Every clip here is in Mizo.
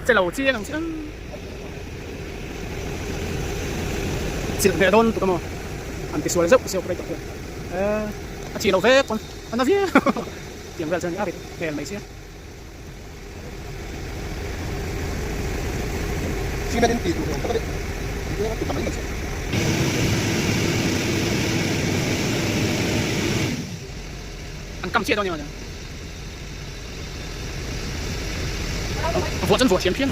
Che lo chiang ang chi ang. Chilh hneh dawn lutuk a maw? An ti sual zeuh zeuh operator hian. Eh, a chi lo vek pawn a na viau. Tiang vel chuan a rit hmel mai sia. Cement in tih duh lo tak a ni. Tih a ti ta mai mai sia. An kam chiah dawn emaw nia. Vuah chuan vuah thiam phian.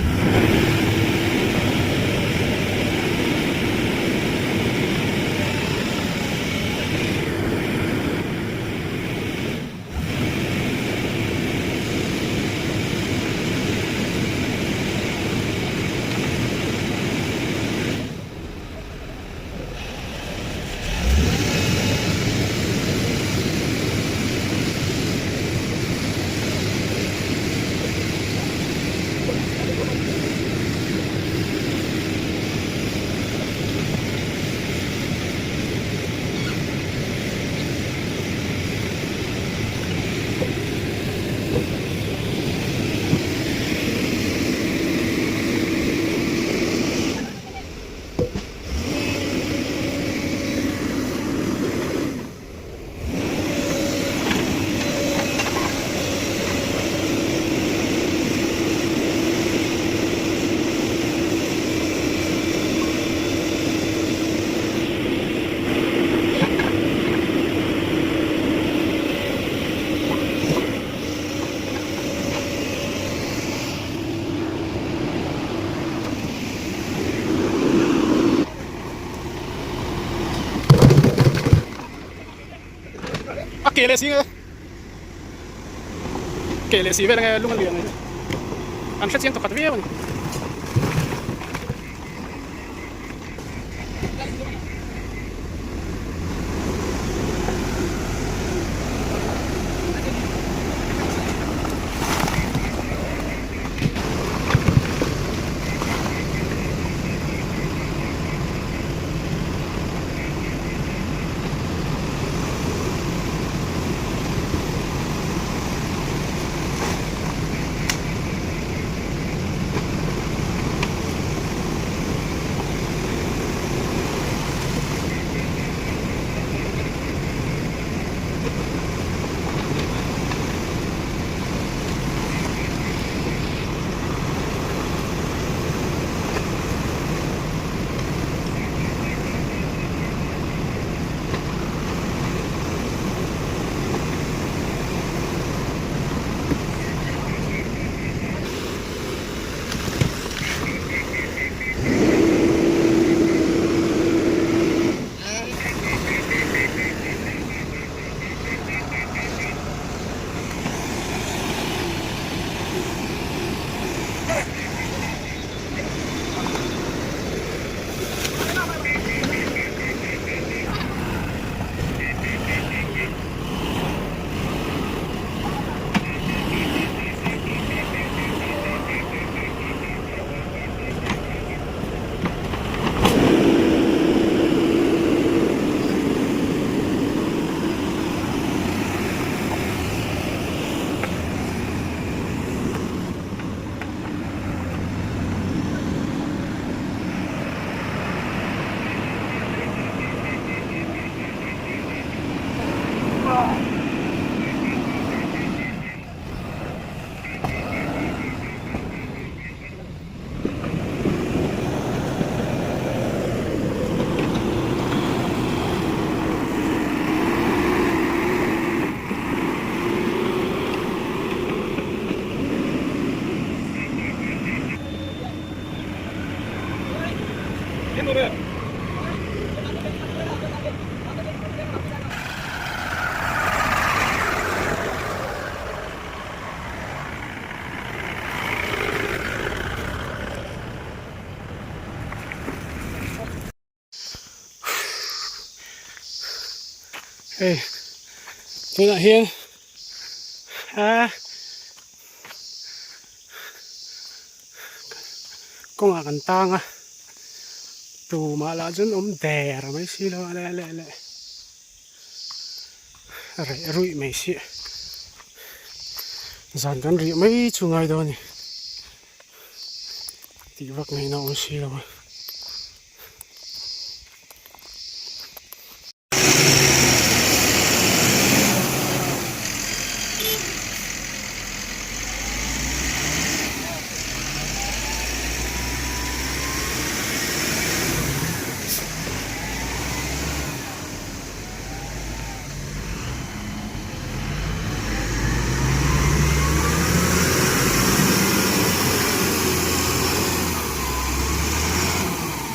A ke leh si nge ke leh si vel ange lung a lian mai an hre chiang tawkhat viau a ni. Hei tunah hian a kawngah kan tang a tumah lah chuan awm der mai si lo a le le le reh ruih mai si zan kan rih mai chu ngai dawn a ni. Tih vak ngaihna awm si lo a.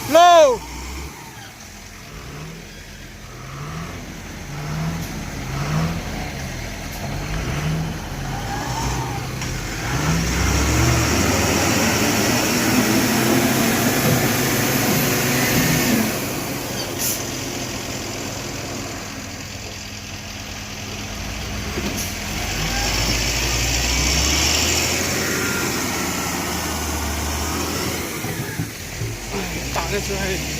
Lo! Tahna chu hei.